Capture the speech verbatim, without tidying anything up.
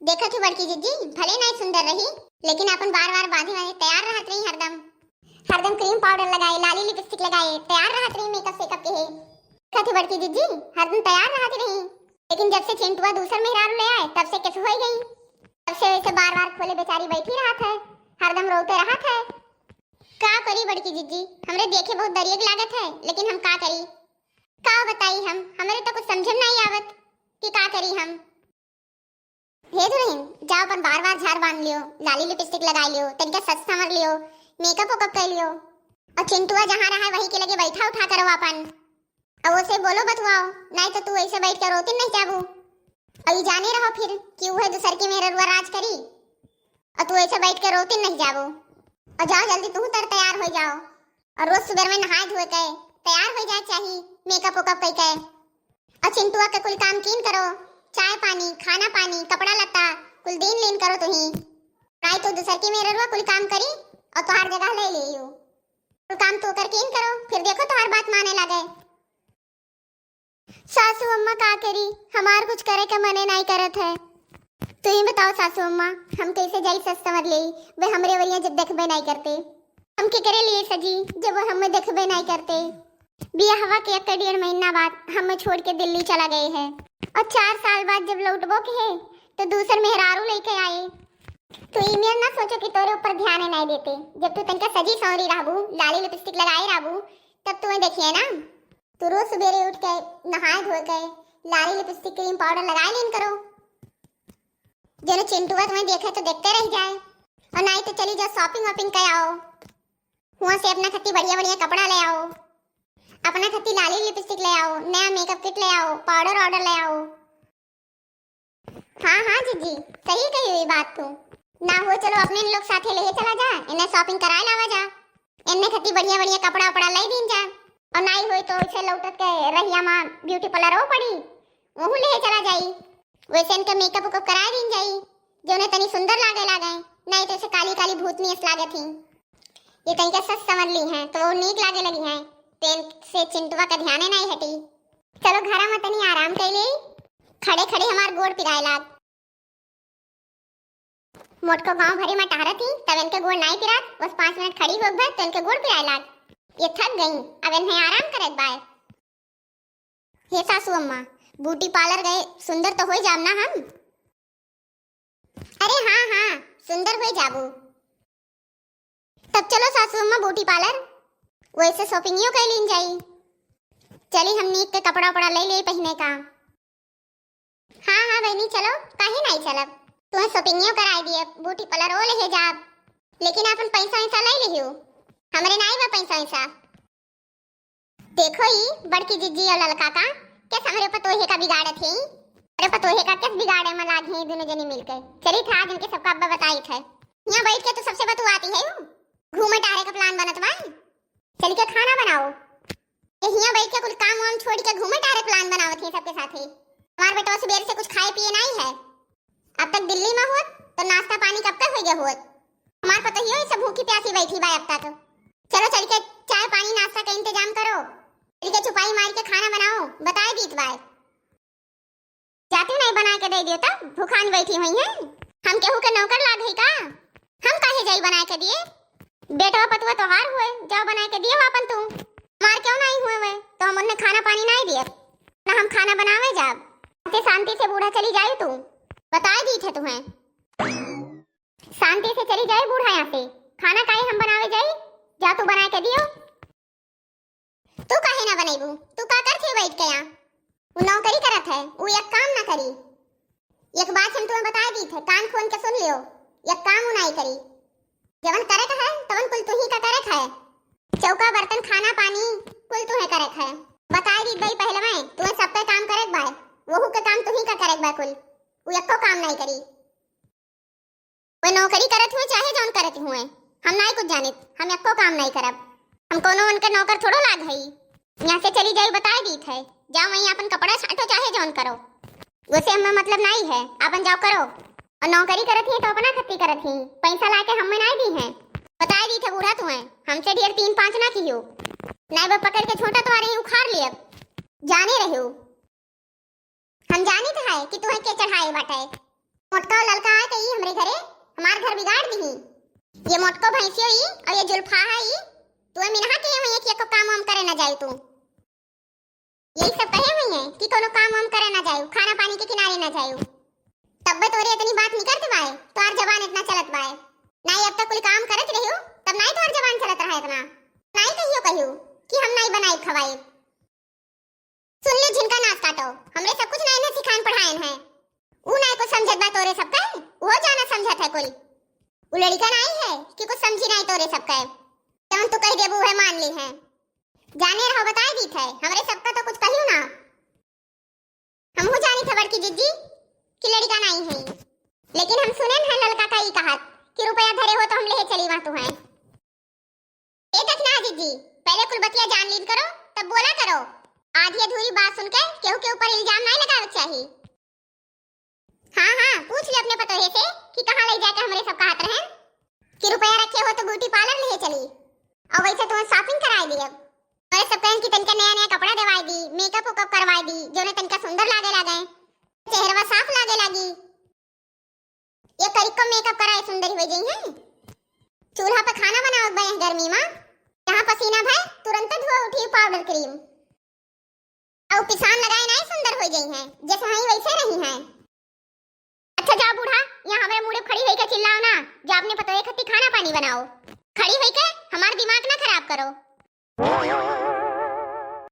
देखत ही बड़की जिज्जी, भले नाई सुंदर रही, लेकिन आपन बार बार बांधे वाले तैयार रहत रही हरदम। हरदम क्रीम पाउडर लगाए, लाली लिपस्टिक लगाए, तैयार रहत रही मेकअप सेकअप के है। देखत ही बड़की जिज्जी, हरदम तैयार रहत रही, लेकिन जब से चिंटुआ दूसर मेहरारू ले आए, तब से कैसे होई गई। तब से वैसे बार बार खोले बेचारी बैठी रहत है, हरदम रोते रहत है। का करी बड़की जिज्जी, हमरे देखे बहुत दरियक लागत है, लेकिन हम का करी, का बताई हम, हमरे तो कुछ समझे में नाई आवत कि का करी हम। हे दुल्हन, जाओ अपन बार बार झार बांध लियो, लाली लिपस्टिक लगाई लियो, तनिका सज संवर लियो, मेकअप वेकअप कर लियो। और चिंटुआ जहाँ रहा वही के लगे बैठा उठा करो अपन। और उसे बोलो बतुआओ, नाई तो तू ऐसे बैठ के रोती नहीं जाबू। और ये जाने रहो फिर कि वह दूसर की मेहररुआ राज करी, और तू ऐसे बैठ के रोती नहीं जाबू। और जाओ जल्दी तू तर तैयार हो जाओ, और रोज सुबह में नहाए धोए के तैयार हो जाए चाही, मेकअप वेकअप कई के। और चिंटुआ के कुल काम कीन करो, चाय पानी, खाना पानी, कपड़ा लत्ता, कुल दीन लीन करो तुही। नाई तो दूसर की मेहररुआ कुल काम करी और तोहार जगह ले लियो। कुल काम तू कर कीन करो, फिर देखो तोहार बात माने लगे। सासू अम्मा का करी, हमार कुछ करे के मने नाई करत है। तू ही बताओ सासू अम्मा, हम कैसे जाई सज संवर लेई, वे हमरे वरिया जब देखबे नाई करते। हम केकरे लिए सजी, जब वो हमें देखबे नाई करते। बियाहवा के एक डेढ़ महीना बाद हमें छोड़ के दिल्ली चला गए है, और चार साल बाद जब लौटबो के है, तो दूसर मेहरारू लेके आए। तू ई मेर ना सोचो कि तोरे ऊपर ध्यान नाई देते। जब तू तनका सजी संवरी रहबू, लाली लिपस्टिक लगाए रहबू, तब तुम्हें देखिए ना। तू रोज सुबेरे उठ के नहाए धोए के लाली लिपस्टिक क्रीम पाउडर लगाए लेन करो, जेनो चिंटुआ तुम्हें देखे तो देखते रह जाए। और नाई तो चली जाओ शॉपिंग वॉपिंग कर आओ, वहाँ से अपना खत्ती बढ़िया बढ़िया कपड़ा ले आओ, अपना खत्ती लाली लिपस्टिक ले आओ, नया मेकअप किट ले आओ, पाउडर ऑर्डर ले आओ। हाँ हाँ जीजी, सही कही हुई बात तू। ना हो चलो अपने लोग साथे लेहे चला जा, इन्हें शॉपिंग कराए लावा जा, इन्हें खत्ती बढ़िया बढ़िया कपड़ा उपड़ा ले दीन जा। और नाई होई तो इसे लौटत के रहिया माँ ब्यूटी पार्लर हो पड़ी, वहू लेहे चला जाई। वैसे इनके मेकअप वेकअप कराए दीन जाई, जो उन्हें तनी सुंदर लागे लागे, नाई तो इसे काली काली भूतनी अस लागे थी। ये तनिका सज संवर ली हैं, तो वो नीक लागे लगी हैं, तो इनसे चिंटुआ का ध्याने नाई हटी। चलो घरा में तनी आराम कर ले, खड़े खड़े हमार गोड़ पिराए लाग। मोटको गांव भरे में टहरत ही, तब इनके गोड़ नाई पिरात, बस पाँच मिनट खड़ी हो गए तो इनके गोड़ पिराए लाग। ये थक गई, अब इन्हें आराम करे बाय। हे सासू अम्मा, ब्यूटी पार्लर गए सुंदर तो हो जाब ना हम? अरे हाँ हाँ, सुंदर हो जाबू। तब चलो सासू अम्मा ब्यूटी पार्लर, वैसे शॉपिंगियो कर लीन जाई। चली हम नीक के कपड़ा उपड़ा ले ले पहने का। हाँ हाँ बहनी चलो, काहे नहीं चलब? तुम्हें शॉपिंगियो कराए दिए, ब्यूटी पार्लर ओ लेहे जाब, लेकिन अपन पैसा वैसा ले लियो, हमरे नाई बा पैसा वैसा। देखो ई बड़की जिज्जी और ललका का, कैसे हमरे पतोहे का बिगाड़त है। अरे पतोहे का कैसे बिगाड़े में लाग है दोनों जनी मिलके। चली था आज इनके सबका अब्बा बताई थे। यहाँ बैठ के तो सबसे बतुआती है, घूमे टहरे का प्लान बनत बा। चल के खाना बनाओ। ये हियां बैठ के कुल काम वाम छोड़ के घूमे टहरे प्लान बनावत है सबके साथे। हमार बेटवा सुबेर से कुछ खाए पिए नाई है। अब तक दिल्ली में होत तो नाश्ता पानी कब तक हो गया होत। हमार पतोहियो ही सब भूखी प्यासी बैठी बा अब तक। चलो चल के चाय पानी नाश्ता का इंतजाम करो। चल के छुपाई मार के खाना बनाओ, बताए दीत बाय। जाती नहीं बना के दे दियो तब भूखान बैठी हुई हैं। हम केहू के नौकर लाग है का? हम काहे जाई बना के दिए? बेटवा पतुआ तोहार हुए, जाओ बना के दियो आपन तू। हमार क्यों नहीं हुए हुए तो हम उन्हें खाना पानी नहीं दिए, ना हम खाना बनावे जाब। ऐसे शांति से बूढ़ा चली जाई तू, बताए दी थे तुम्हें। शांति से चली जाए बूढ़ा यहाँ से, खाना काहे हम बनावे जाई, जा तू बना के दियो। तू काहे ना बनैबू? तू का करत है बैठ के यहाँ? वो नौकरी करत है, वो एक काम ना करी। एक बात हम तुम्हें बता दी थे, कान खोल के सुन लियो, एक काम वो नहीं करी। जवन करे का है, तवन कुल तू ही का करे का है। चौका बर्तन खाना पानी कुल तू है करे का है। बता दी भाई पहले मैं, तुम्हें सब पे काम करे के बाय, वहू के काम तू ही का करे के बाय कुल। वो एको काम नहीं करी। वे नौकरी करत हुए चाहे जौन करत हुए, हम नाई कुछ जानित, हम एको काम नाई करब। हम कोनो उनके नौकर थोड़ो लाग हई। यहाँ से चली जाई बताए दीत है, जाओ वहीं अपन कपड़ा छांटो चाहे जौन करो, उसे हमें मतलब नाई है, अपन जाओ करो। और नौकरी करत ही तो अपना खत्ती करत ही, पैसा ला के हमें नाई दी है। बताए दीत है बूढ़ा तुम्हें, हमसे ढेर तीन पाँच ना कियो, नाई वो पकड़ के छोटा तुम्हारे ही उखाड़ लियब, जाने रहो। हम जानित है कि तुहे के चढ़ाए बाटे। मोटका और ललका आए तो ई हमरे घरे हमार घर बिगाड़ दिही। ये मोटको भैंसियो ई और ये जुल्फा है ई, तू मिनहा के हुई कि एको काम वाम करे ना जाए तू। यही सब कहे हुई है कि कोनो काम वाम करे ना जाए, खाना पानी के किनारे ना जाए। तब बे तोरे इतनी बात निकलत बाए, तोहार जबान इतना चलत बाए। नाई अब तक कुल काम करत रहियो, तब नाई तोहार जबान चलत रहा इतना। नाई कहियो कहियो कि हम नाई बनाई खवाई। सुन ले झिनका नास काटो, हमरे सब कुछ नाई ना सिखाएन पढ़ाएन है। ऊ नाई कुछ समझत बा तोरे सब कहे, वो जाना समझत है कुल। ऊ लड़िका नाई है कि कुछ समझी नाई तोरे सब कहे। जौन तू कह देबू है मान ली है। जाने रहो बताए दीत है, हमरे सबका तो कुछ कहियो ना। हमहू जानी थे बड़की जिज्जी कि लड़िका नाई है, लेकिन हम सुनेन है ललका का ई कहत कि रुपया धरे हो तो हम लेहे चली वहाँ तू है। ए देखना जिज्जी, पहले कुल बतिया जान लीन करो, तब बोला करो। आधी अधूरी बात सुन के केहू के ऊपर इल्जाम नाई लगावे के चाही। हाँ हाँ, पूछ ले अपने पतोहे से कि कहाँ ले जाके हमरे सब कहत रहन कि रुपया रखे हो तो ब्यूटी पार्लर ले चली, और वैसे तुम्हें शॉपिंग कराए दिए। अरे सब कहन कि तनका नया नया कपड़ा दिवाई दी, मेकअप वेकअप करवाई दी, जो ने तनका सुंदर लागे लागे, चेहरवा साफ लागे लागी। ये करिको मेकअप कराए सुंदर हो गई है। चूल्हा पे खाना बनावत बा यह गर्मी में, जहाँ पसीना भय तुरंत धुआ उठी पाउडर क्रीम। और पिसान लगाए नाई सुंदर हो गई हैं, जैसे हई वैसे रही हैं। अच्छा जाओ बूढ़ा, यहाँ हमारे मुड़े खड़ी होई के चिल्लाओ ना, जो अपने पतोहे खत्ती खाना पानी बनाओ। खड़ी होई के हमार दिमाग ना खराब करो।